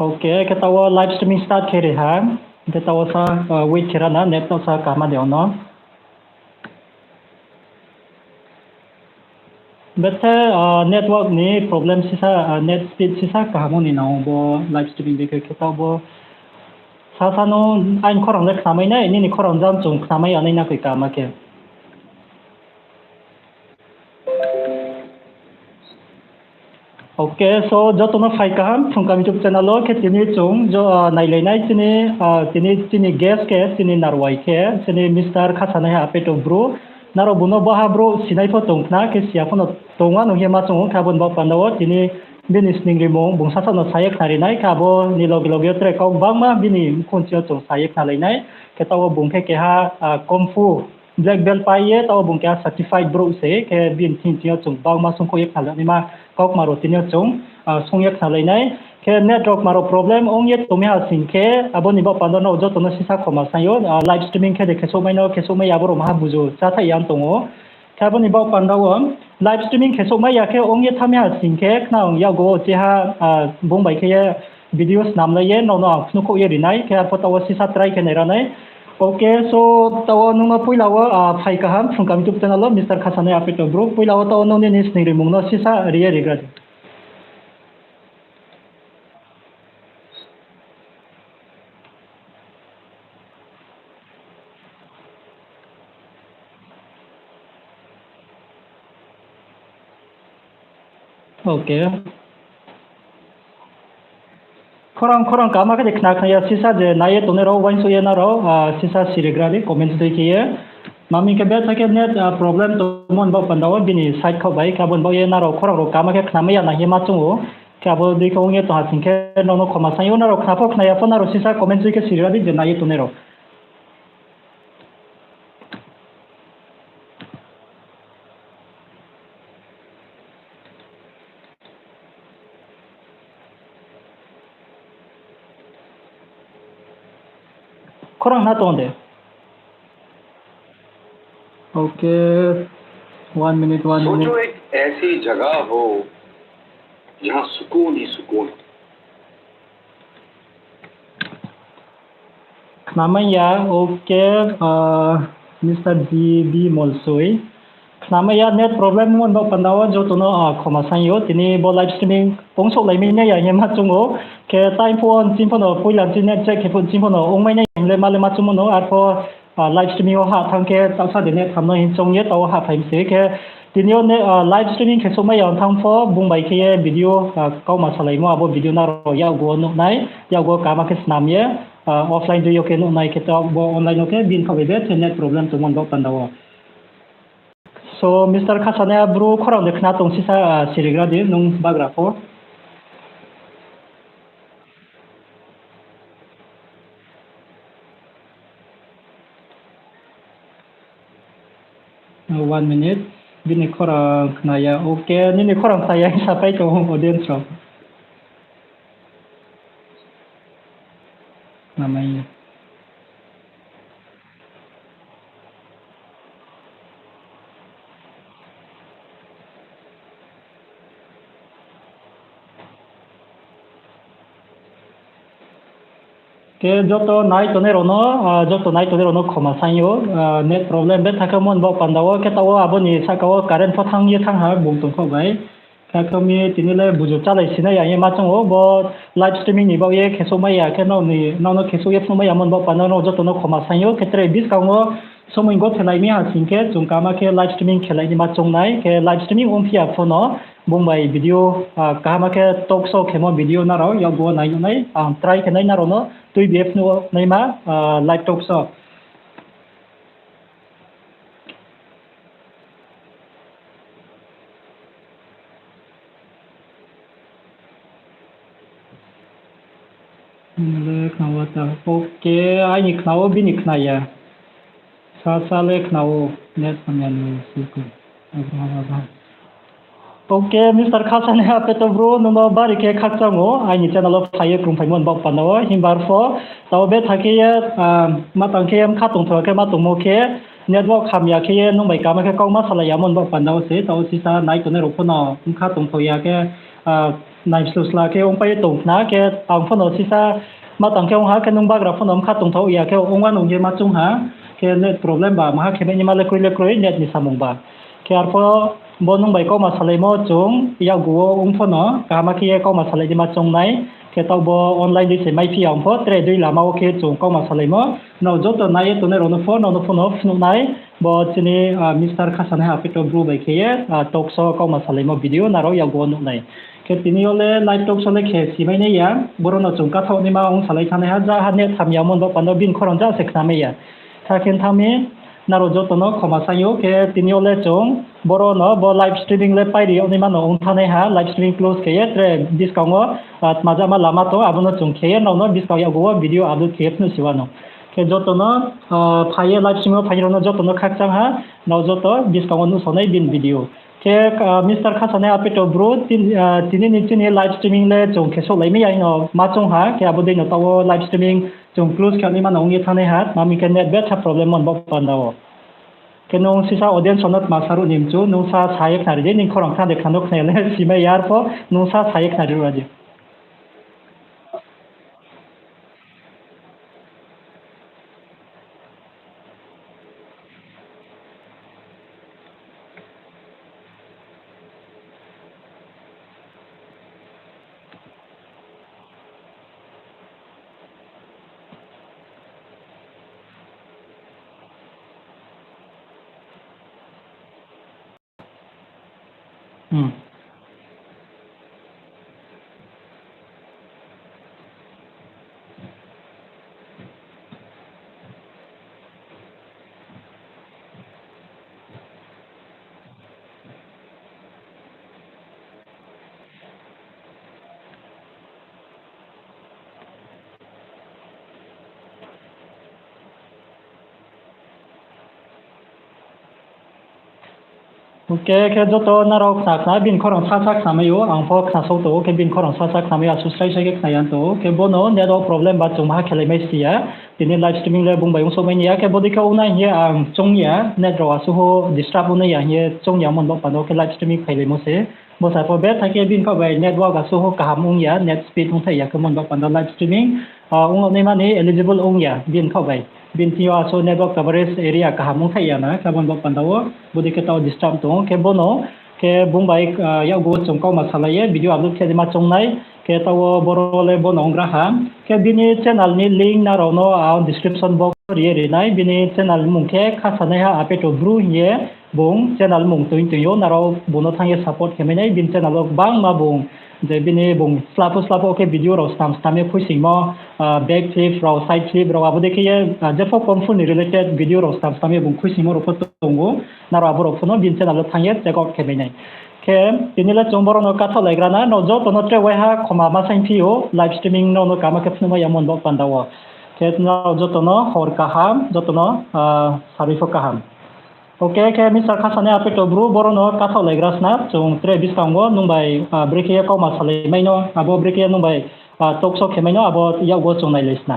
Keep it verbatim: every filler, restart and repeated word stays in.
Ok, khe taoh wo live streaming start khe ri ha. Khe taoh wo sa, ah, wait khe ra na, net taoh sa kaham de ono. Bethe, ah, network ni problem sisa, ah, net speed sisa kaham ni nang bo live streaming dei khe, khe taoh bo sasa no aini khorang le khnamai nai, nini khorang jang chung khnamai ya nai na koi kaham khe. Ok, so joto no phai kaham Phrung Kaham YouTube channel wo. Khe tini chung jo, ah, nailai nai chini, ah, tini chini guest khe chini narwai khe chini Mister Khasanaiha Apeto bru. Nrao bung no baha brouh sinai pho tong khna, khe si ya pho no tong wa nung ye ma chung ou, khe abo ni baoh panda wo tini bini sningrimung bung sasa no sa ye khnari nai, khe abo ni loge loge yo tre kau gbangma bini mkhunchi yo chung sa ye khnalai nai. Khe taoh wo bung khe keha, ah, kung fu black belt pai ye, taoh wo bung keha certified brouh se, khe bini thing thing yo chung gbangma sungkhouh ye khnalai naima kaukma rao tini yo chung, ah, sung ye khnalai nai. Khe net rao kma rao problem ong ye tong mi ha sing khe, abo ni baoh panda wo joto no sisa khoma saing ou, ah, live streaming khe de khesouhmai no, khesouhmai ya abo rao maha buzu cháthaih ya tong ou. Khe abo ni baoh panda wo live streaming khesouhmai ya khe ong ye thanng mi ha sing khe, khna ang yakgo wo cheha, ah, bung bai khe ye video snamlai ye nrao no ang phnuhkhouh ye ri nai, khe arpho taoh wo sisa try khe nai ra nai. Ok, so taoh wo nung no poila wo, ah, phai kaham Phrung Kaham YouTube channel wo Mister Khasanaiha Apeto bru. Poila wo taoh wo nung nini sningrimung no sisa ri ye rigra di. Ok. Khorang, khorang kaham khe de khna khna ya sisa je nai ye tongnai rao, uaingsouh ye nrao, ah, sisa sirigra di comment dei khe ye. Mami khe betha khe net, ah, problem tongmo ni baoh panda wo bini side khaoh bai, khe abo ni baoh ye nrao khorang rao kaham khe khnamai ya nang ye ma chung ou. Khe abo dei khe ong ye tong ha sing khe nrao no khoma saing ou, nrao khna pho khna ya pho nrao sisa comment dei khe sirigra di je nai ye tongnai rao. Khorang khna tong de. Ok, one minute, one minute. सोचो एक ऐसी जगह हो जहाँ सुकून ही सुकून हो। Khnamai ya, ok, ah, Mister G B Molsoi. Khnamai ya, net problem mo ni baoh panda wo joto no, ah, khoma saing ou. Tini bo live streaming ongsouhlai mai nai ya hing ye ma chung ou. Khe time pho nching pho no poila nching net check khe pho nching pho no ongmai nai hing le ma le ma chungmo no. Arpho, ah, live streaming wo hah thanng khe taohsa de net tham no hing choung ye taoh wo hahphai mi se khe tini yo ne, ah, live streaming khe souhmai ya thanng pho bung bai khe ye video, ah, kauma salaimo abo video nrao yakgu wo nuh nai, yakgu wo kaham khe snam ye, ah, offline dei yo khe nuh nai khe taoh bo online wo khe bini khaoh bai de se net problem tongmo ni baoh panda wo. So, Mister Khasanaiha bru khorang de khna tong sisa, ah, sirigra di nung bagra pho. One minute. Bini khorang khna ya. Ok, nini khorang khna ya hing sapai tong ou audience rao. Namai ya. Khe joto nai tongnai rao no, ah, joto nai tongnai rao no khoma saing ou, ah, net problem betha khe mon baoh panda wo, khe taoh wo abo ni sahka wo current pho thanng ye thanng ha, bung tong khaoh bai. Khe khe mi tini le buzu chálai sinai ya ye ma chung ou, bo live streaming ni baoh ye khe souhmai ya, khe nrao no khe souh ye phnuhmai ya mon baoh panda wo joto no khoma saing ou, khe tre buskang wo somoi go phelai mi ha sing khe chung kaham khe live streaming khelai ni ma chung nai, khe live streaming ongphi ya pho no, bung bai video, ah, kaham khe talk show khemo video nrao yakgu wo nai nuh nai, ang try khe nai nrao no tuibi ye phnuh naima, ah, live talk show. Nini le khna ou ta. Ok, aini khna ou, bini khna ya. Sasa le khna ou, net hamya ni siko. Ok, Mister Khasanaiha Apeto bru, nung no bari khe khakchang ou, aini channel wo phai ye krungphaimo ni baoh panda wo, himba arpho, taoh wo betha khe ye, ah, ma tang khe ye mkha tongtho khe ma tongmo khe, network hamya khe ye nung bai kaham khe kauma salai ya mon baoh panda wo se, taoh wo sisa nai tongnai rao pho no mkha tongtho ya khe, ah, Naislu sla khe ongpai ye tong khna, khe ang pho no sisa ma tang khe ong ha, khe nung bagra pho no bkha tongthaoh ya khe ong wa nung ye ma choung ha, khe net problem ba maha khe mai ni ma le kroi le kroi net ni samung ba. Khe arpho bo nung bai kauma salaimo chung yakgu wo ong pho no kaham khe ye kauma salai di ma choung nai, khe taoh bo online dei se maiphi ya ong pho tre dei lama wo khe chung kauma salaimo. Nrao joto nai ye tongnai rao no pho, nrao no pho no phnuh nai, bo chini Mister Khasanaiha Apeto Bru bai khe ye talk show kauma salaimo video nrao yakgu wo nuh nai. Khe tini yo le live talk show le khe simai nai ya, boro no chung kathaoh naima ong salai thanngnaiha, ja ha net hamya mo ni baoh panda wo bini khorang ja se khnamai ya. Kha khe thanng mi, nrao joto no khoma saing ou, khe tini yo le chung boro no bo live streaming le pairi yag naima no ong thanngnaiha, live streaming close khe ye tre buskang wo tma jama lama tong abo no chung khe ye nrao no buskang yakgu wo video upload khe ye phnuh si wanou. Khe joto no phai ye live streaming wo phai rao no joto no khakchang ha, nrao joto buskang wo nuhsaonai bini video. Khe Mister Khasanaiha Apeto Bru, tini ni chini live streaming le chung khe souhlaimai ya hing no ma choung ha, khe abo dei no taoh wo live streaming chung close khe naima no ong ye thanngnaiha, tma hing khe net betha problem mo ni baoh panda wo. Khe nung sisa audience rao no tma saruh ni mchu, nung sa sa ye khnari di, nini khorang khnade khna no khna ya le simai ya arpho, nung sa sa ye khnari ruh di. Khe, khe joto nrao khna khna, bini khorang sa sa khnamai ou, ang pho khna sao tong ou, khe bini khorang sa sa khnamai ou, asuh srai srai khe khna ya tong ou, khe bo no network problem ba chung maha khelai mai si ya, tini live streaming le bung bai ongsouhmai ni ya, khe bodei khe ongnai hing ye ang choung ya, net rao asuh ho disturb ongnai ya hing ye choung ya mo ni baoh panda wo khe live streaming phailaimo se, bo sa pho betha khe bini khaoh bai network asuh ho kaham ong ya, net speed ongthai ya khe mo ni baoh panda live streaming ong naima ni eligible ong ya bini khaoh bai. Bini thing yo asuh network coverage area kaham ongthai ya na khe abo ni baoh panda wo, bodei khe taoh disturb tong ou, khe bo no, khe bung bai yakgu wo chung kauma salai ye video upload khe naima choung nai, khe taoh wo boro le bo no onggra ha. Khe bini channel ni link nrao no ang description box wo ri ye ri nai, bini channel mung khe Khasanaiha Apeto Bru hing ye bung channel mung tui tui ou, nrao bung no thanng ye support khe mai nai, bini channel wo gbangma bung je bini bung slapho slapho khe video rao snam snam ye khuisoingmo, back flip rao, side flip rao, abo dei khe ye jepho computer ni related video rao snam snam ye bung khuisoingmo rao pho tong ou, nrao abo rao pho no bini channel wo thanng ye check out khe mai nai. Khe tini le chung boro no kathaohlaigra na, nrao joto no tre waiha khoma ma saingphi ou, live streaming nrao no kaham khe phnuhmai ya mo ni baoh panda wo. Khe nrao joto no hor kaham, joto no sarui pho kaham. Okay, khe Mister Khasanaiha Apeto Bru, boro no kathaohlaigra sna, chung tre buskang wo nung bai brekhe ye kauma salai mai no, abo brekhe ye nung bai talk show khe mai no, abo yakgu wo chung nailai sna.